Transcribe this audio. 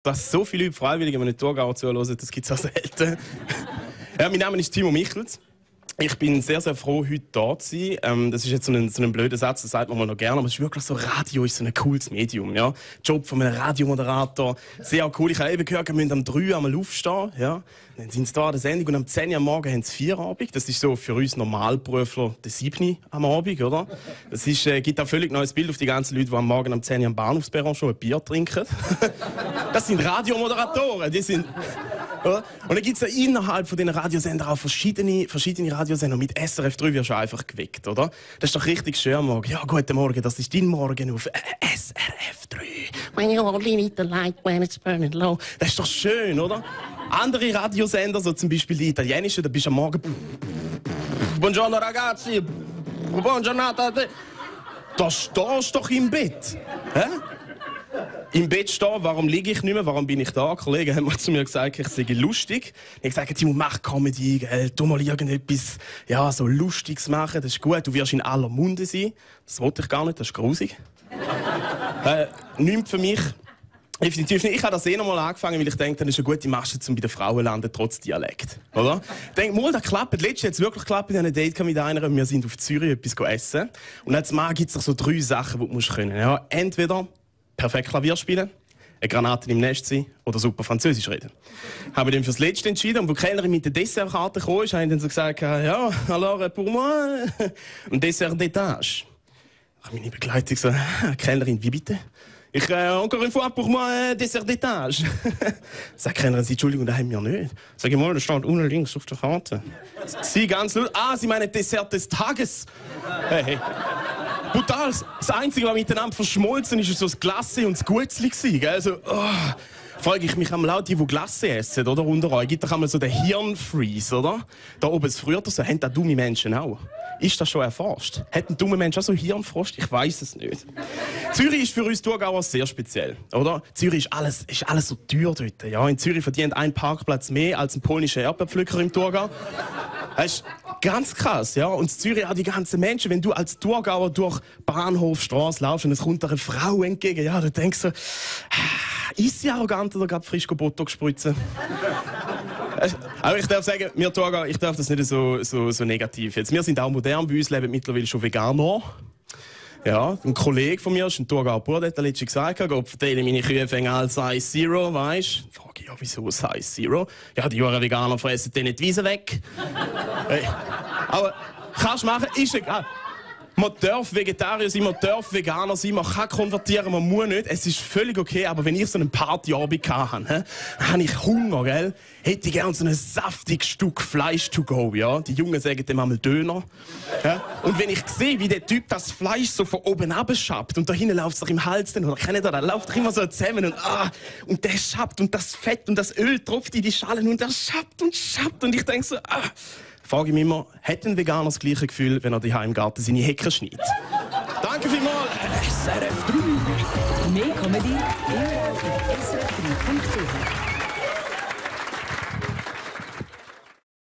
Dass so viele Leute freiwillig einem Thurgauer zuhören, das gibt es auch selten. Ja, mein Name ist Timo Michels. Ich bin sehr, sehr froh, heute da zu sein. Das ist jetzt so ein blöder Satz, das sagt man mal noch gerne, aber es ist wirklich so, Radio ist so ein cooles Medium. Ja? Job von einem Radiomoderator, sehr cool. Ich habe eben gehört, wir müssen am 3 Uhr einmal aufstehen. Ja? Dann sind sie da an der Sendung und am 10 Uhr am Morgen haben sie Feierabend. Das ist so für uns Normalberufler der 7 Uhr am Abend, oder? Das gibt ein völlig neues Bild auf die ganzen Leute, die am Morgen am 10 Uhr am Bahnhofsperron schon ein Bier trinken. Das sind Radiomoderatoren, die sind... Oder? Und dann gibt es ja innerhalb von diesen Radiosendern auch verschiedene Radiosender. Mit SRF 3 wirst du einfach geweckt, oder? Das ist doch richtig schön am Morgen. Ja, guten Morgen, das ist dein Morgen auf SRF 3. When you only need the light when it's burning low. Das ist doch schön, oder? Andere Radiosender, so zum Beispiel die italienischen, da bist du am Morgen... Buongiorno ragazzi, buongiornata. Da stehst du doch im Bett. Hä? Im Bett stehen, warum liege ich nicht mehr, warum bin ich da? Kollegen haben zu mir gesagt, ich sei lustig. Ich habe gesagt, Timo, mach Comedy, gell? Tu mal irgendetwas ja, so Lustiges machen, das ist gut, du wirst in aller Munde sein. Das wollte ich gar nicht, das ist grusig. Nichts für mich. Definitiv nicht. Ich habe das noch mal angefangen, weil ich denke, das ist eine gute Masche, um bei den Frauen zu landen, trotz Dialekt. Oder? Ich denke, mal, das klappt. Letztes hat es wirklich geklappt. Ich hatte ein Date mit einer. Wir sind auf Zürich etwas essen. Und als Mann gibt es so 3 Sachen, die du können musst. Ja, entweder perfekt Klavier spielen, eine Granate im Nest sein oder super Französisch reden. Habe ich dann fürs Letzte entschieden. Und wo die Kellnerin mit der Dessertkarte kam, habe ich dann so gesagt, ja, alors pour moi, ein Dessert d'étage. Meine Begleitung so, Kellnerin, wie bitte? Encore une fois pour moi, Dessert d'étage. Sagt die Kellnerin, Entschuldigung, das haben wir nicht. Sag ich mal, das steht unten links auf der Karte. Sie ganz laut, sie meinen Dessert des Tages. Hey. Brutal. Das Einzige, was miteinander verschmolzen ist, so das Glasse und das Gutzli. Also, frage ich mich einmal auch, die Glasse essen, oder? Unter euch gibt doch einmal so den Hirnfreeze, oder? Da oben ist früher so, haben das dumme Menschen auch. Ist das schon erforscht? Hat ein dummer Mensch auch so Hirnfrost? Ich weiß es nicht. Zürich ist für uns Thurgauer sehr speziell, oder? Zürich ist alles so teuer dort. Ja? In Zürich verdient ein Parkplatz mehr als ein polnischer Erdbeerpflücker im Thurgau. Das ist ganz krass, ja. Und in Zürich auch die ganzen Menschen, wenn du als Thurgauer durch Bahnhofstrasse laufst und es kommt eine Frau entgegen, ja, du denkst so, ist sie arrogant oder gerade frisch Botox spritzen? Aber ich darf sagen, wir Thurgauer, ich darf das nicht so negativ jetzt. Wir sind auch modern, bei uns leben mittlerweile schon Veganer. Ja, ein Kollege von mir ist ein Thurgauer Bauer, der hat letztens gesagt, Gott verteile meine Kühe als Size Zero, weisst du? Frage ich, ja, wieso Size Zero? Ja, die jungen Veganer fressen dann nicht die Wiese weg. Hey. Aber kannst du machen, ist egal. Man darf Vegetarier sein, man darf Veganer sein, man kann konvertieren, man muss nicht. Es ist völlig okay, aber wenn ich so einen Partyabend hatte, dann habe ich Hunger, gell? Hätte ich gerne so ein saftiges Stück Fleisch to go, ja? Die Jungen sagen dem einmal Döner. Ja? Und wenn ich sehe, wie der Typ das Fleisch so von oben abschappt und da hinten läuft es doch im Hals, oder kennt ihr das? Da läuft doch immer so zusammen und der schappt und das Fett und das Öl tropft in die Schalen und der schappt und ich denke so, frage ich mich immer, hat ein Veganer das gleiche Gefühl, wenn er daheim im Garten seine Hecken schneidet? Danke vielmals! SRF 3! Mehr Comedy, auf srf3.ch.